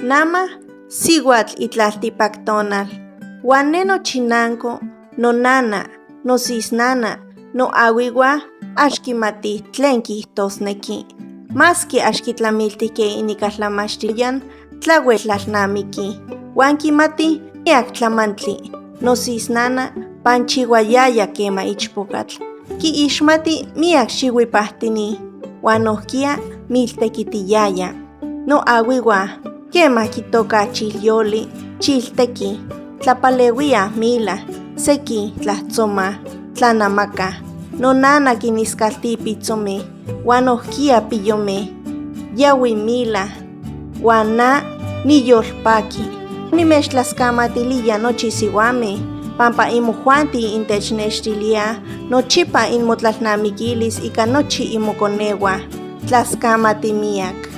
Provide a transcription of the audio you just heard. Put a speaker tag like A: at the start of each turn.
A: Nama sihuatl itlaltipactonal. Huan ne nochinanco, nonana, nosisnana, noahuihua ax quimatij tlen quiijtosnequi. Masque ax quitlamiltijque inicaltlamachtiyan, tlahuel tlalnamiquij. Huan quimatij miyac tlamantli. Nosisnana panchihuayaya quema ichpocatl. Quiixmati miyac xihuipajtini. Huan nojquiya miltequitiyaya. Noahuihua quema quitoca chilyoli, chiltequi, tlapalehuía mila, sequin tlajtzomaj, tlanamacaj. Nonana quiniscalti pitzome, huan nojquiya piyome. Yahui mila, huan na niyolpaqui. Nimechtlascamatilía nochi sihuame, pampa imojuanti intechnextilíaj nochipa inmotlalnamiquilis ica nochi imoconehua. Tlascamati miyac.